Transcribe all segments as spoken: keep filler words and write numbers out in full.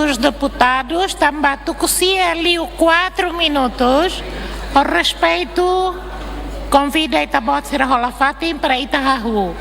Os deputadus, tanba tuku sia liu quatro minutos, ho respeitu, konvida ita-boot sira hola fatin para ita hahú.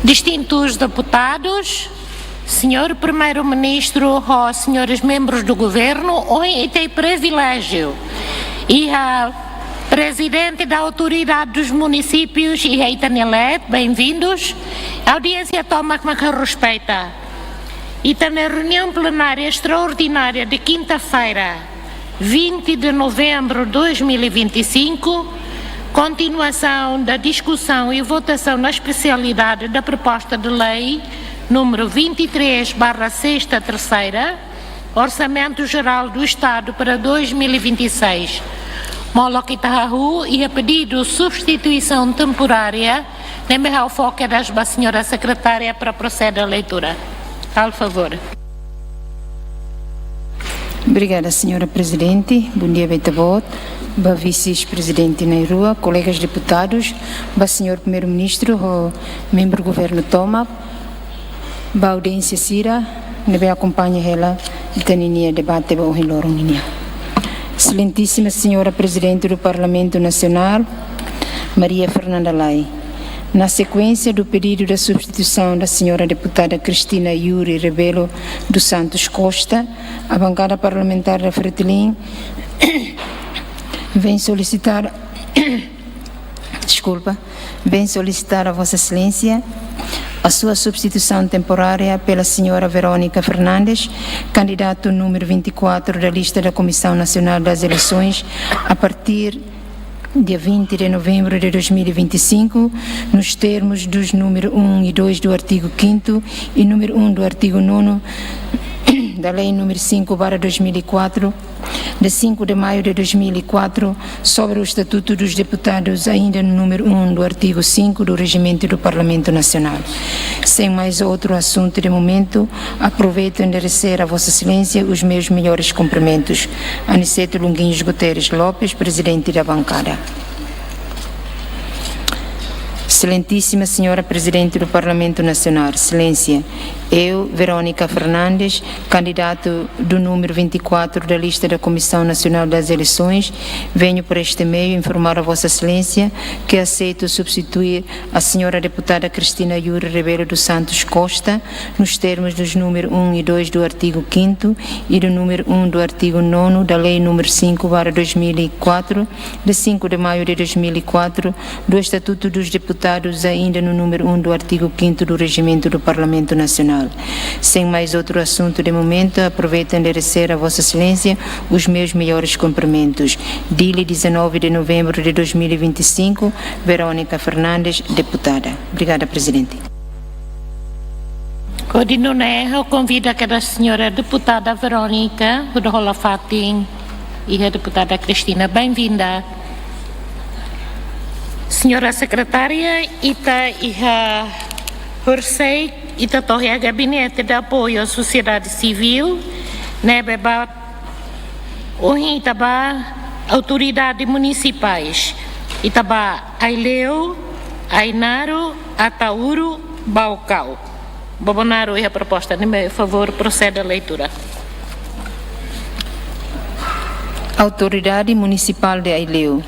Distintus deputadus, señór Primeiru-Ministru ho señores membrus do Governu, ohin ita iha priviléjiu iha Prezidente da Autoridade dos Municípios iha ita-nia leet, bem-vindos. Audiénsia tomak mak ha'u respeita. Ita-nia reunião plenária extraordinária de quinta-feira, vinte de novembro de dois mil e vinte e cinco, continuação da discussão e votação na especialidade da proposta de lei número vinte e três barra sexta terceira, Orçamento Geral do Estado para dois mil e vinte e seis. Molok ita hahú iha pedidu substituisaun temporária, ne'ebé ha'u fó kedas ba señora sekretária para prosede leitura. Faz favor. Obrigada, señora Prezidente. Bondia ba ita-boot, ba Vise-Prezidente na'in-rua, kolegas deputadus, ba señór Primeiru-Ministru ho membru Governu tomak, ba audiénsia sira ne'ebé akompaña hela ita-nia debate ba ohin loron nian. Excelentíssima Senhora Presidente do Parlamento Nacional, Maria Fernanda Lay, na sequência do pedido da substituição da senhora deputada Cristina Yuri Rebelo dos Santos Costa, a bancada parlamentar da Fretilin vem solicitar, desculpa, vem solicitar a Vossa Excelência a sua substituição temporária pela senhora Verónica Fernandes, candidato número vinte e quatro da lista da Comissão Nacional das Eleições, a partir dia vinte de novembro de dois mil e vinte e cinco, nos termos dos número um e dois do artigo quinto e número um do artigo nono da Lei número cinco barra dois mil e quatro, de cinco de maio de dois mil e quatro, sobre o Estatuto dos Deputados, ainda no número um do artigo cinco do Regimento do Parlamento Nacional. Sem mais outro assunto de momento, aproveito a endereçar a Vossa Excelência os meus melhores cumprimentos. Aniceto Longuinhos Guterres Lopes, Presidente da Bancada. Excelentíssima Senhora Presidente do Parlamento Nacional, Excelência, eu, Verónica Fernandes, candidato do número vinte e quatro da lista da Comissão Nacional das Eleições, venho por este meio informar a Vossa Excelência que aceito substituir a senhora deputada Cristina Yuri Rebelo dos Santos Costa, nos termos dos número um e dois do artigo quinto e do número um do artigo nono da Lei número cinco barra dois mil e quatro, de cinco de maio de dois mil e quatro, do Estatuto dos Deputados, ainda no número um do artigo quinto do Regimento do Parlamento Nacional. Sem mais outro assunto de momento, aproveito a endereçar a Vossa Excelência os meus melhores cumprimentos. Dili, dezanove de novembro de dois mil e vinte e cinco, Verónica Fernandes, deputada. Obrigada, Presidente. Hodi nune'e ha'u konvida kedas señora deputada Verónica, hodi hola fatin iha deputada Cristina. Bem-vinda. Señora Sekretária, ita iha horisehik, ita to'o iha Gabinete de Apoio à Sociedade Civil, ne'ebé ba ohin ita ba autoridade munisipais. Ita ba Aileu, Ainaro, Ataúro, Baucau. Bobonaro iha proposta ne'e, favór prosede leitura. Autoridade Municipal de Aileu.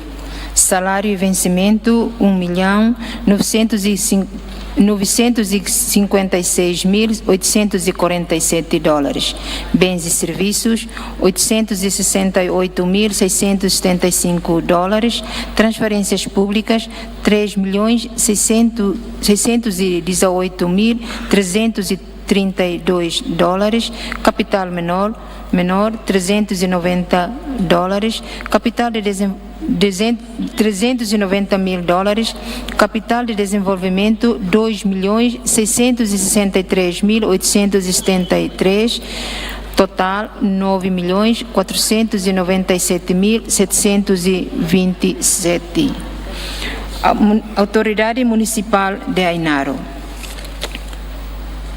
Salário e vencimento, um milhão novecentos e cinco, novecentos e cinquenta e seis mil oitocentos e quarenta e sete dólares. Bens e serviços, oitocentos e sessenta e oito mil seiscentos e setenta e cinco dólares. Transferências públicas, três milhões seiscentos, seiscentos e dezoito mil trezentos e trinta e dois dólares. Capital menor, menor, trezentos e noventa dólares. Capital de desen-, desen-, trezentos e noventa mil dólares. Capital de desenvolvimento, dois milhões seiscentos e sessenta e três mil oitocentos e setenta e três. Total, nove milhões quatrocentos e noventa e sete mil setecentos e vinte e sete. A mun-, Autoridade Municipal de Ainaro.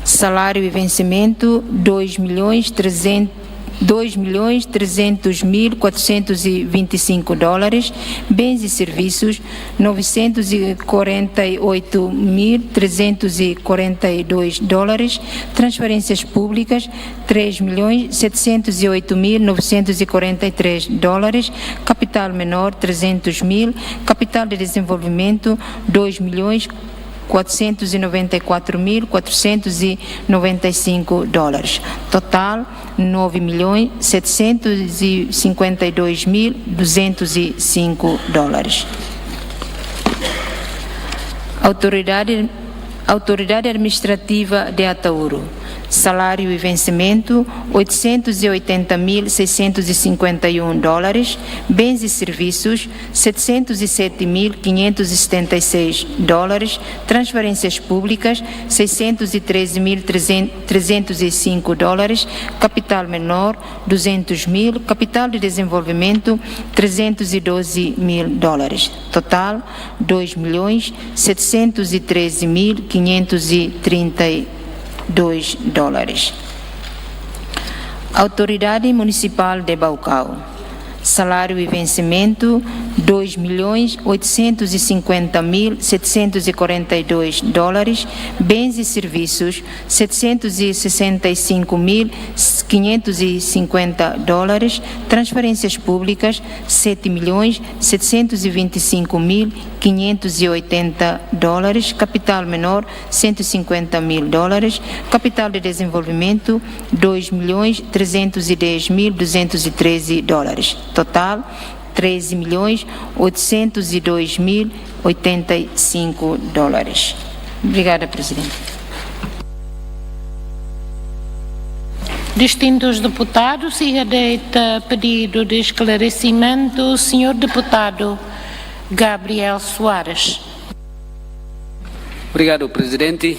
Salário e vencimento, dois milhões trezentos, dois milhões trezentos mil quatrocentos e vinte e cinco dólares. Bens e serviços, novecentos e quarenta e oito mil trezentos e quarenta e dois dólares. Transferências públicas, três milhões setecentos e oito mil novecentos e quarenta e três dólares. Capital menor, trezentos mil. Capital de desenvolvimento, dois milhões quatrocentos e noventa e quatro mil quatrocentos e noventa e cinco dólares. Total, nove milhões setecentos e cinquenta e dois mil duzentos e cinco dólares. Autoridade, Autoridade Administrativa de Ataúro. Salário e vencimento, oitocentos e oitenta mil seiscentos e cinquenta e um dólares. Bens e serviços, setecentos e sete mil quinhentos e setenta e seis dólares. Transferências públicas, seiscentos e treze mil trezentos e cinco dólares. Capital menor, duzentos mil. Capital de desenvolvimento, trezentos e doze mil dólares. Total, dois milhões setecentos e treze mil quinhentos e trinta e dois dólares. Autoridade Municipal de Baucau. Salário e vencimento, dois milhões oitocentos e cinquenta mil setecentos e quarenta e dois dólares. Bens e serviços, setecentos e sessenta e cinco mil quinhentos e cinquenta dólares. Transferências públicas, sete milhões setecentos e vinte e cinco mil quinhentos e oitenta dólares. Capital menor, cento e cinquenta mil dólares. Capital de desenvolvimento, dois milhões trezentos e dez mil duzentos e treze dólares. Total, treze milhões oitocentos e dois mil oitenta e cinco dólares. Obrigada, Presidente. Distintus deputadus, iha de'it pedidu de esklaresimentu, señór deputadu Gabriel Soares. Obrigadu, Prezidente.